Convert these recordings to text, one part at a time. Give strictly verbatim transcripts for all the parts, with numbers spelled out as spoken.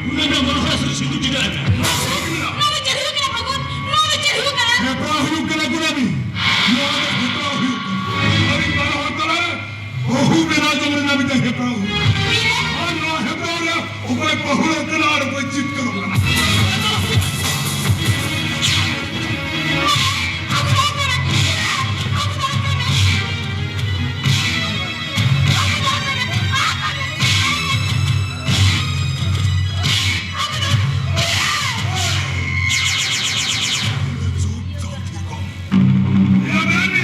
ᱠᱩᱱᱟᱹᱢᱤ ᱢᱚᱱᱳᱦᱚᱨ ᱥᱩᱨ ᱥᱤᱸᱫᱩᱨ ᱴᱤᱰᱟᱹᱜ ᱟᱭ ᱢᱮ᱾ ᱱᱚᱣᱟ ᱫᱚ ᱪᱮᱫ ᱦᱩᱭᱩᱜ ᱠᱟᱱᱟ ᱯᱷᱟᱹᱜᱩᱱ? ᱱᱚᱣᱟ ᱫᱚ ᱪᱮᱫ ᱦᱩᱭᱩᱜ ᱠᱟᱱᱟ? ᱦᱮᱯᱨᱟᱣ ᱦᱩᱭᱩᱜ ᱠᱟᱱᱟ ᱠᱩᱱᱟᱹᱢᱤ᱾ ᱱᱚᱣᱟ ᱫᱚ ᱦᱮᱯᱨᱟᱣ ᱦᱩᱭᱩᱜ ᱠᱟᱱᱟ᱾ ᱟᱹᱵᱤᱱ ᱵᱟᱨ ᱦᱚᱲ ᱛᱟᱞᱟᱨᱮ ᱵᱟᱹᱦᱩ ᱵᱮᱱᱟᱣ ᱡᱚᱝ ᱨᱮᱱᱟᱜ ᱢᱤᱫᱴᱟᱝ ᱦᱮᱯᱨᱟᱣ ᱦᱩᱭᱩᱜ ᱠᱟᱱᱟ᱾ ᱟᱨ ᱱᱚᱣᱟ ᱦᱮᱯᱨᱟᱣ ᱨᱮ ᱚᱠᱚᱭ ᱵᱟᱹᱦᱩ ᱞᱮᱱ ᱠᱟᱱᱟ ᱟᱨ ᱚᱠᱚᱭ ᱡᱤᱛᱠᱟᱹᱨᱚᱜ ᱠᱟᱱᱟ᱾ ᱮᱭᱟ ᱵᱮᱨᱮᱫ ᱢᱮ!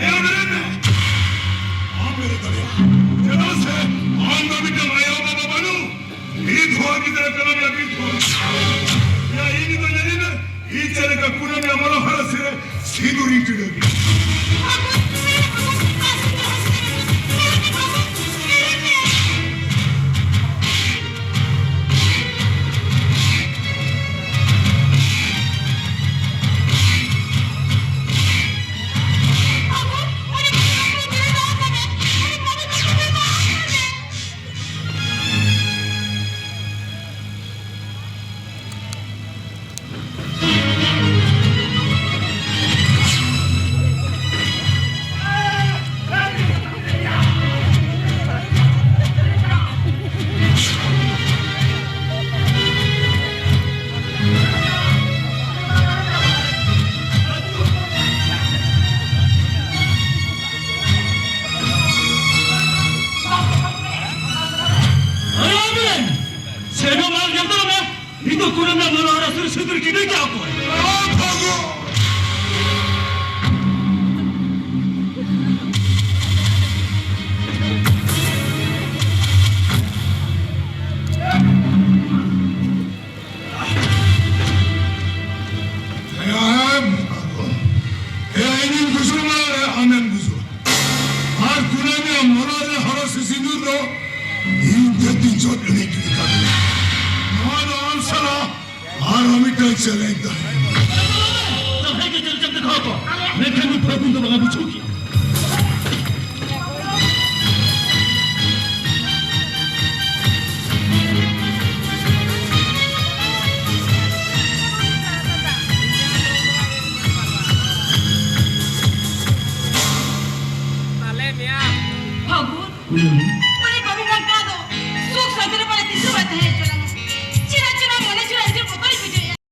ᱮᱭᱟ ᱵᱮᱨᱮᱫ ᱢᱮ! ᱟᱢ ᱵᱮᱨᱮᱫ ᱫᱟᱲᱮᱭᱟᱜᱼᱟ᱾ ᱪᱮᱫᱟᱜ ᱥᱮ ᱟᱢ ᱫᱚ ᱢᱤᱫᱴᱟᱝ ᱟᱭᱳ ᱵᱟᱵᱟ ᱵᱟᱹᱱᱩᱜ᱾ ᱵᱤᱫᱷᱚᱵᱟ ᱜᱤᱫᱽᱨᱟᱹ ᱠᱟᱱᱟᱢ ᱭᱟ, ᱵᱤᱫᱷᱚᱵᱟ᱾ ᱭᱟ, ᱤᱧ ᱫᱚ ᱧᱮᱞᱤᱧ ᱢᱮ, ᱤᱧ ᱪᱮᱫ ᱞᱮᱠᱟ ᱠᱩᱱᱟᱹᱢᱤ ᱟᱢᱟᱞᱟ ᱦᱟᱨᱟ ᱥᱤᱨᱮ ᱥᱤᱸᱫᱩᱨᱤᱧ ᱴᱤᱰᱟᱹᱜ᱾ ᱥᱮᱱᱚᱜ ᱢᱟ ᱡᱚᱛᱚ ᱢᱮ᱾ ᱱᱤᱛᱚᱜ ᱠᱩᱱᱟᱹᱢᱤ ᱢᱚᱱᱳᱦᱚᱨ ᱥᱩᱨ ᱥᱤᱸᱫᱩᱨ ᱴᱤᱰᱟᱹᱜ ᱠᱮᱜᱼᱟ ᱚᱠᱚᱭ? ᱦᱮᱸ, ᱦᱮᱸ, ᱤᱧᱤᱧ ᱜᱩᱡᱩᱜ ᱢᱟ, ᱟᱢᱮᱢ ᱜᱩᱡᱩᱜᱼᱟ᱾ ᱟᱨ ᱠᱩᱱᱟᱹᱢᱤᱭᱟᱜ ᱢᱚᱱᱮ ᱨᱮ ᱦᱚᱨᱚ ᱥᱮ ᱥᱤᱸᱫᱩᱨ ᱫᱚ ᱤᱧ ᱛᱮ ᱛᱤᱧ ᱪᱚᱴ ᱮᱱᱮᱡ ᱜᱤᱰᱤ ᱠᱟᱜ ᱢᱮ᱾ ᱱᱚᱣᱟ ᱫᱚ ᱟᱢ ᱥᱟᱞᱟᱜ ᱟᱨᱦᱚᱸ ᱢᱤᱫᱴᱟᱝ ᱪᱮᱞᱮᱧᱡᱽ ᱛᱟᱦᱮᱸ ᱠᱟᱱᱟ᱾ ᱡᱟᱦᱟᱸᱭ ᱜᱮ ᱪᱮᱞᱮᱧᱡᱽ ᱮᱢ ᱫᱮᱠᱷᱟᱣ ᱠᱚᱣᱟ, ᱢᱮᱱᱠᱷᱟᱱ ᱱᱩᱭ ᱯᱷᱟᱹᱜᱩᱱ ᱫᱚ ᱵᱟᱝᱟ, ᱵᱩᱡᱷᱟᱹᱣ ᱠᱮᱜᱼᱟ᱾